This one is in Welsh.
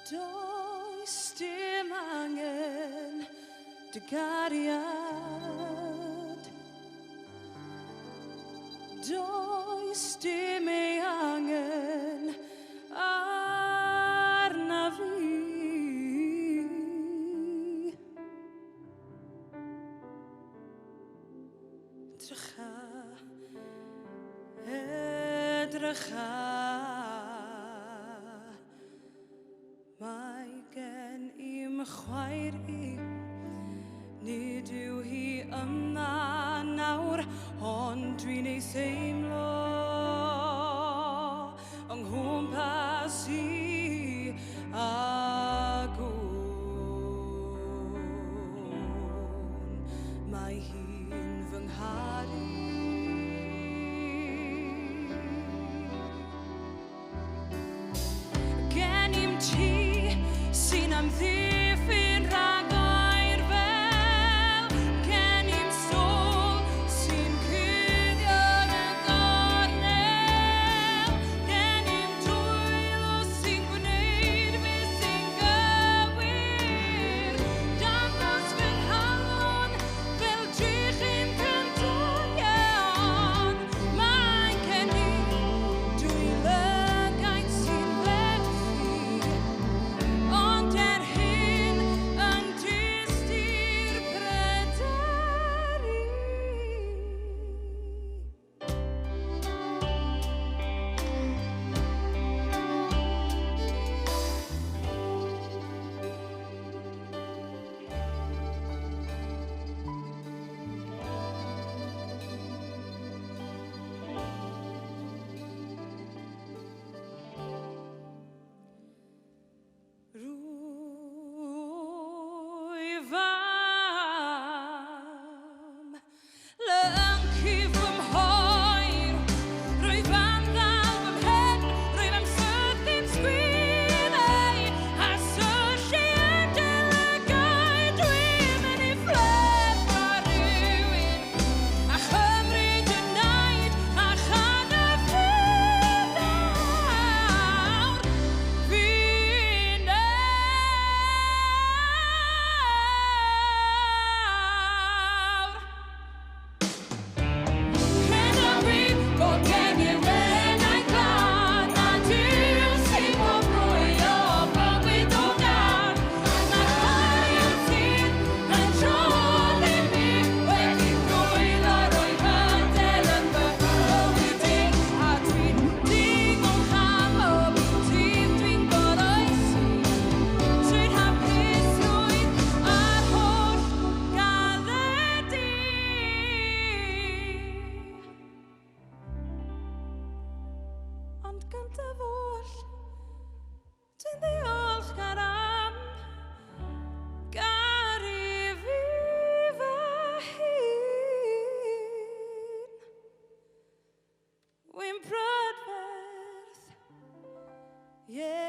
Does dim angen dy gariad. Does dim ei angen arna fi. Drycha, edrycha, mae gen i'm chwaer i, nid yw hi yma nawr, ond dwi'n ei theimlo yng nghwmpas i a gwn. Mae hi'n fy ngharu. Gen i'm ti sy'n amddiffyn rhag oerfel, gen i'm stôl sy'n cuddio yn y gornel, gen i'm dwylo sy'n gwneud beth sy'n gywir, dangos fy nghalon fel drychin cymdogion. Mae gen i dwy lygaid sy'n fethu, ond er hyn yn dyst i'r pryderu. Rwyf am lyncu fy mhoer, rwyf am ddal fy mhen, rwyf am sythu'n sgwyddau, a syllu yn dy lygaid. Dwi'n mynd i ffleffa rhywun, a chymryd y naid, a chan y ffynawr. Fi nawr. Cydnabu bod gen i wenau glân, a Duw sy'n gwobrwyo bywyd o gan. Mae'r cariad sydd yn trod i mi wedi llwyddo roi hyder yn fy mywyd i, a dwi'n digon cam o dydd dwi'n goroesi trwy'r hapusrwydd a'r holl galedi. Ond gyntaf oll, dwi'n ddiolchgar am garu fi fy hun. Wy'n prydferth, ie.